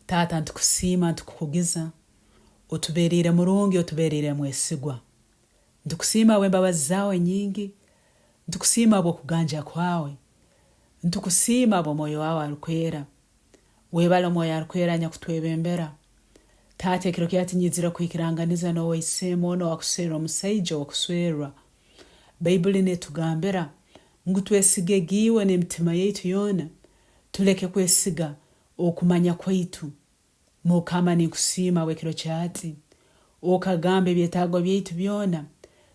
Taata nitukusiima nitukukugiza, otubereire murungi otubereire mwesigwa. Nitukusiima habw'embabazi zaawe enyingi, nitukusiima habw'okuganja kwawe, nitukusiima habw'Omwoyo waawe Arukwera. Webale Omwoyo Arukwera anyakutwebembera. Taata ekiro kya hati nyizire kuhikiranganiza n'owaisemu onu owakuserra omusaija ow'okuswerwa. Baibuli netugambira ngu twesigege iwe n'emitima yaitu yoona, tuleke kwesiga okumanya kwaitu. Mukama ninkusiima habw'ekiro kya hati. Okagamba ebyetaago byaitu byona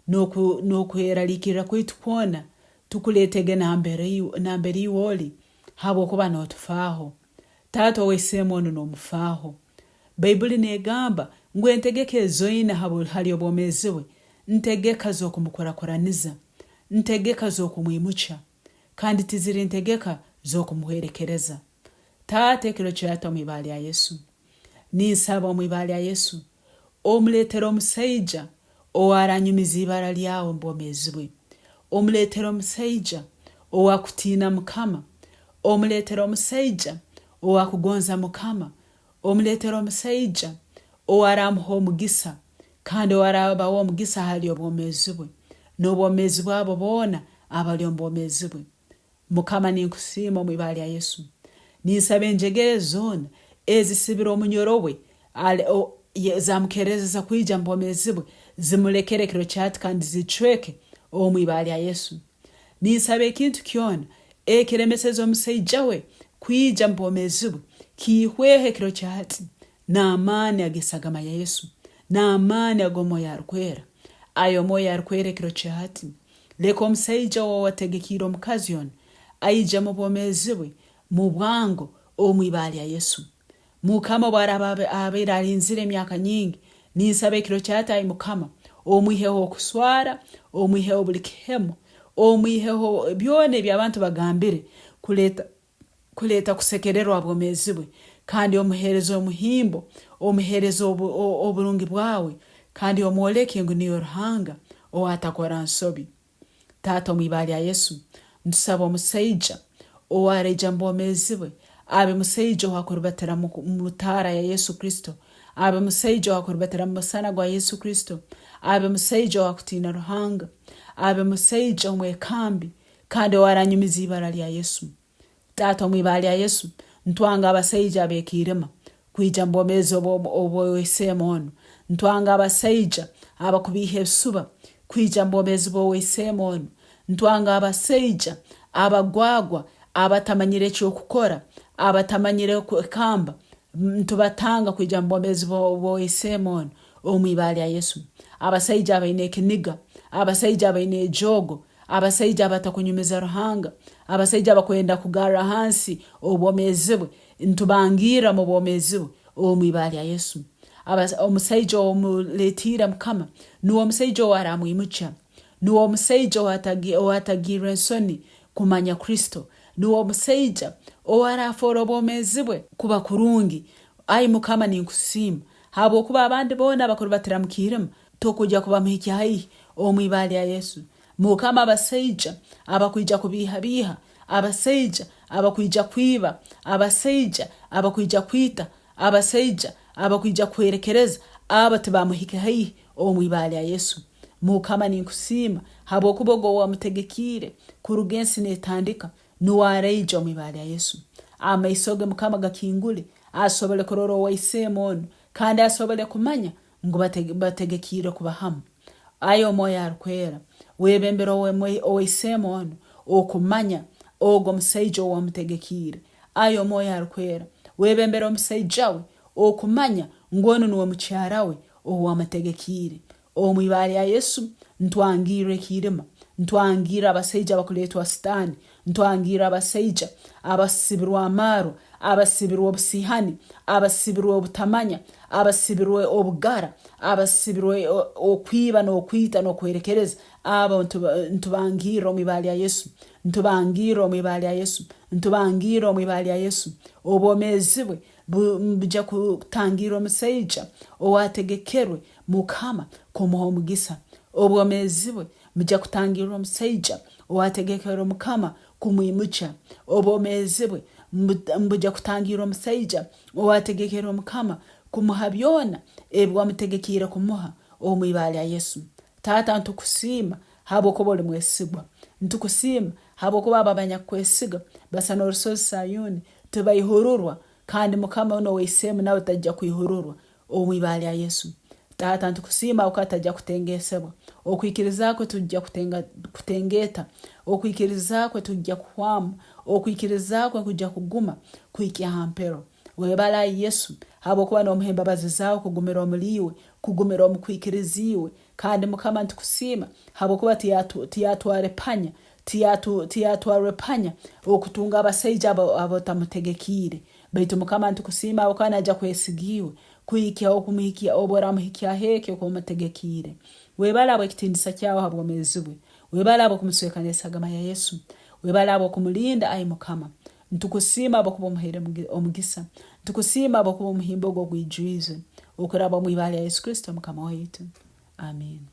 n'okweraliikirra kwaitu kwona tukuleetege nambere iwe oli habwokuba n'otufaaho. Taata ow'eisemu onu n'omufaaho. Baibuli n'egamba ngu entegeka ezoine hali obwomeezi bwe ntegeka z'okumukurakuraniza, ntegeka z'okumwimukya, kandi tiziri ntegeka z'okumuhwerekereza. Taata ekiro kyata omu ibara lya Yesu, ninsaba omu ibara lya Yesu, omuletere omusaija owaranyumiza ibara lyawe omu bwomeezi bwe. Omuletere omusaija owakutiina Mukama. Omuletere omusaija owakugonza Mukama. Omuletere omusaija owaramuha omugisa kandi owaraba w'omugisa hali obwomeezi bwe n'obwomeezi bwabo boona abali omu bwomeezi bwe. Mukama ninkusiima omu ibara lya Yesu. Ninsaba enjegere zoona ezisibire omunyoro bwe zamukerezeza kwija mu bwomeezi bwe zimulekere ekiro kya hati kandi zicweke omu ibara lya Yesu. Ninsaba ekintu kyona ekiremeseze omusaija we kwija mu bwomeezi bwe kiihweho ekiro kya hati n'amaani ag'esagama ya Yesu, n'amaani ag'Omwoyo Arukwera. Ai Omwoyo Arukwera ekiro kya hati, Leka omusaija owategekiire omukazi onu aije mu bwomeezi bwe mu bwango omu ibara lya Yesu. Mukama obu araaba abaire alinzire emyaka nyingi, ninsaba ekiro kya hati ai Mukama, omwiheho okuswara, omwiheho buli kihemu, omwiheho byona ebi abantu bagambire kuleeta kuleeta kusekererwa ha bwomeezi bwe, kandi omuheereze omuhimbo, omuheereze oburungi bwawe, kandi omwoleke ngu niiwe Ruhanga ow'atakora nsobi. Taata, omu ibara lya Yesu, ntusaba omusaija ow'araija mu bwomeezi bwe abe musaija ow'akurubatira mu taara ya Yesu Kristo, abe musaija ow'akurubatira mu musana gwa Yesu Kristo, abe musaija ow'akutiina Ruhanga, abe musaija omwekambi, kandi owaranyumiza ibara lya Yesu. Taata, omu ibara lya Yesu, ntwanga abasaija ab'ekiirima kwija mu bwomeezi obw'ow'eisemu onu. Ntwanga abasaija abakubiiha ebisuba kwija mu bwomeezi bw'ow'eisemu onu. Ntwanga abasaija abagwagwa abatamanyire eky'okukora, abatamanyire kwekamba, ntubatanga kwija mu bwomeezi bw'ow'eisemu onu omu ibara lya Yesu. Abasaija abaine ekiniga, abasaija abaine ejoogo, Abasaija abatakunyumiza Ruhanga, abasaija abakwenda kugarra hansi obwomeezi bwe, ntubangirra mu bwomeezi bwe omu ibara lya Yesu. Omusaija ow'omuletiire Mukama nuwe omusaija ow'aramwimukya, nuwe omusaija ow'atagirra ensoni kumanya Kristo, nuwe omusaija ow'arafoora obwomeezi bwe kuba kurungi. Ai Mukama ninkusiima habwokuba abandi boona abakurubatira mu kiirima Tokuja kubamuhikya haihi omu ibara lya Yesu. Mukama abasaija abakwija kubiihabiiha, abasaija abakwija kwiba, abasaija abakwija kwita, abasaija abakwija kuhwerekereza, abo tibamuhike haihi omu ibara lya Yesu. Mukama ninkusiima habwokuba ogu owamutegekiire kuruga ensi netandika nuwe araija omu ibara lya Yesu. Amaiso ge Mukama gakingule asobole kurora owaisemu onu kandi asobole kumanya ngu bategekiirwe kuba hamu. Ai Omwoyo Arukwera, webembere ow'eisemu onu okumanya ogu omusaija ou wamutegekiire. Ai Omwoyo Arukwera, webembere omusaija we okumanya ngu onu nuwe mukyara we ou wamutegekiire. Omu ibara lya Yesu, ntwangirra ekiirima, ntwangirra abasaija abakuleetwa Sitaani, ntwangirra abasaija abasibirwe amaarwa, abasibirwe obusiihani, abasibirwe obutamanya, abasibirwe obugara, abasibirwe okwiba n'okwita n'okuhwerekereza, abo ntubangirra omu ibara lya Yesu, ntubangirra omu ibara lya Yesu, ntubangirra omu ibara lya Yesu. Obwomeezi bwe buja kutangirra omusaija ow'ategekerwe Mukama kumuha omugisa. Obwomeezi bwe buja kutangirra omusaija ow'ategekerwe Mukama kumwimukya. Obwomeezi bwe Mbugya kutangirra omusaija owategekere omukama kumuha byona ebi wamutegekiire kumuha omu ibara lya Yesu. Taata ntukusiima habwokuba oli mwesigwa. Ntukusiima habwokuba abo abanyakukwesiga basana orusozi Sayuni tibaihururwa kandi Mukama onu owaisemu nawe taija kwihururwa Omu ibara lya Yesu. Taata nitukusiima habwokuba taija kutengesebwa. Okwikiriza kwe tikuija kutengeeta. Okwikiriza kwe tikuija kuhwamu. Okwikiriza kwe nikwija kuguma kuhikya ha mpero. Webale ai Yesu habwokuba nomuha embabazi zaawe kugumira omuli iwe, kugumira omu kwikiriza iwe. Kandi Mukama nitukusiima habwokuba tiyatwara epanya, tiyatwarwa epanya okutunga abasaija abotamutegekiire. Baitu Mukama nitukusiima habwokuba naija kwesiga iwe kuhikya okumuhikya obu oramuhikyaho eki okuba omutegekiire. Webale habw'ekitiinisa kyawe ha bwomeezi bwe. Webale habw'okumusweka n'esagama ya Yesu. Webale habw'okumulinda ai Mukama. Nitukusiima habwokuba omuhaire omugisa. Nitukusiima habwokuba omuhimbo gwe ogwijwize okuraba omu ibara lya Yesu Kristo Mukama waitu. Amiina.